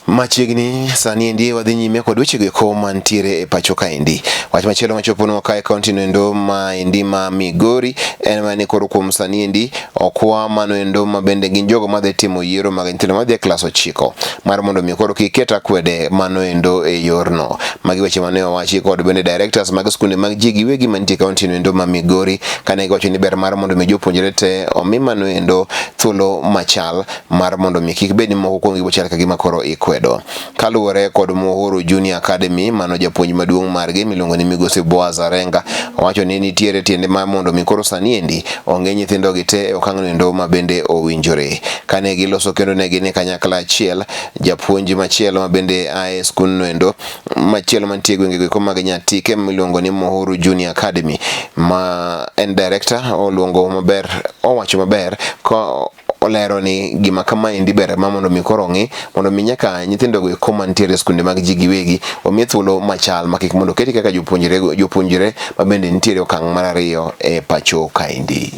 Machiegni sani endi wadhi nyime kod wechego eko mantiere e pacho kaendi. Wach machielo machoponwa kae kaunti no endo ma endi ma Migori en mana ni koro kuom sani endi okwa mano endo ma bende gin jogo madhi timo yiero mag nyithindo madhi e klas 9 mar mondo mi koro kik ket akwede mano endo e yorno. Magi weche mane owachi kod bende directors mag skunde mag ji giwegi mantie e kaunti no endo ma Migori kane giwacho ni ber mar mondo mi jopuonjre te omi mano endo thuolo machal mar mondo mi kik bed ni moko kuomgi bochal ka gima koro ikwedo. Kaluwore kod Muhuru Junior Academy, mano japuonj maduong' margi miluongo ni Migosi Boaz Arenga owacho ni nitiere tiende mar mondo mi koro sani endi ong'e nyithindo gi te e okang' endo ma bende owinjore. Kane giloso kendo ne gin e kanyakla achiel, japuonj machielo ma bende ae skundno endo machielo mantie e gwenge go mag Nyatike miluongo ni Muhuru Junior Academy ma en director oluongo maber owacho maber ko olero ni gima kamaendi ber ma mondo mi koro ong'i mondo mi nyaka nyithindo go eko mantiere e skunde mag ji giwegi omi thuolo machal ma kik mondo oketi kaka jopuonjre jopuonjre ma bende nitiere okang' mar ariyo e pacho kaendi.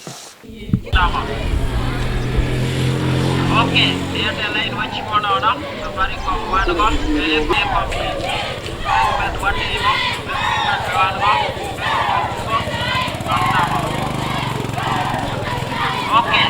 Okay, Airtel line wachiwo nono, Safaricom wan go, Telecom watimo, wan go, Okay.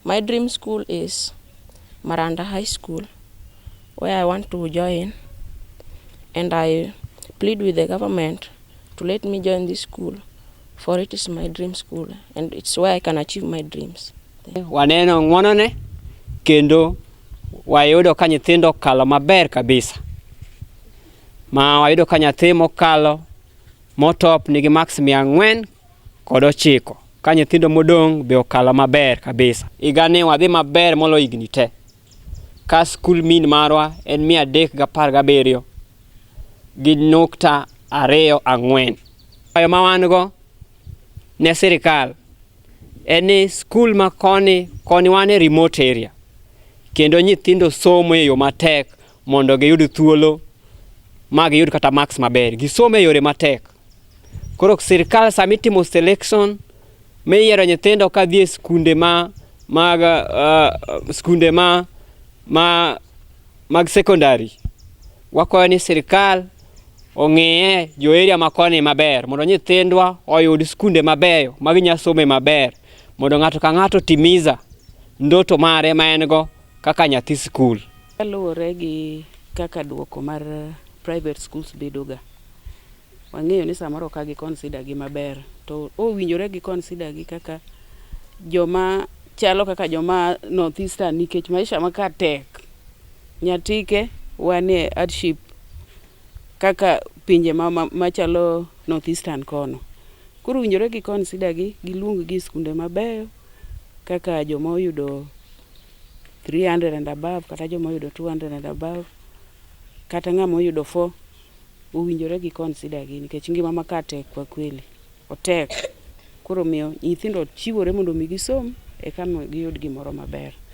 My dream school is Maranda High School, where I want to join, and I plead with the government to let me join this school, for it is my dream school and it's where I can achieve my dreams. Waneno ng'wonone kendo wayudo ka nyithindo okalo maber kabisa. Ma wayudo ka nyathi mokalo motop nigi marks 409, ka nyithindo modong' be okalo maber kabisa. Higani wadhi maber moloyo higni te. Ka school mean marwa en 317.24. Kwayo ma wan go ne sirikal en ni skul ma koni koni wan e remote area kendo nyithindo somo e yo matek mondo giyud thuolo ma giyud kata marks maber. Gisomo e yore matek. Koro sirikal sama itimo selection miyiero nyithindo kadhi e skunde ma mag skunde ma ma mag secondary, wakwayo ni sirikal ong'iye jo area ma koni maber mondo nyithindwa oyud skunde mabeyo ma ginya some maber mondo ng'ato ka ng'ato timiza ndoto mare ma en go kaka nyathi skul. Kaluwore gi kaka duoko mar private schools bedo ga, wang'eyo ni samoro ok gi consider gi maber, to owinjore gi consider gi kaka joma chalo kaka joma North Eastern nikech maisha ma ka tek. Nyatike wanie hardship kaka pinje machalo North Eastern kono. Koro owinjore gi consider gi, giluong gi e skunde mabeyo kaka joma oyudo 300 and above kata joma oyudo 200 and above kata ng'ama oyudo 4 owinjore gi consider gi nikech ngima ma ka tek kwa kweli, otek. Koro omiyo nyithindo chiwore mondo mi gisom eka giyud gimoro maber.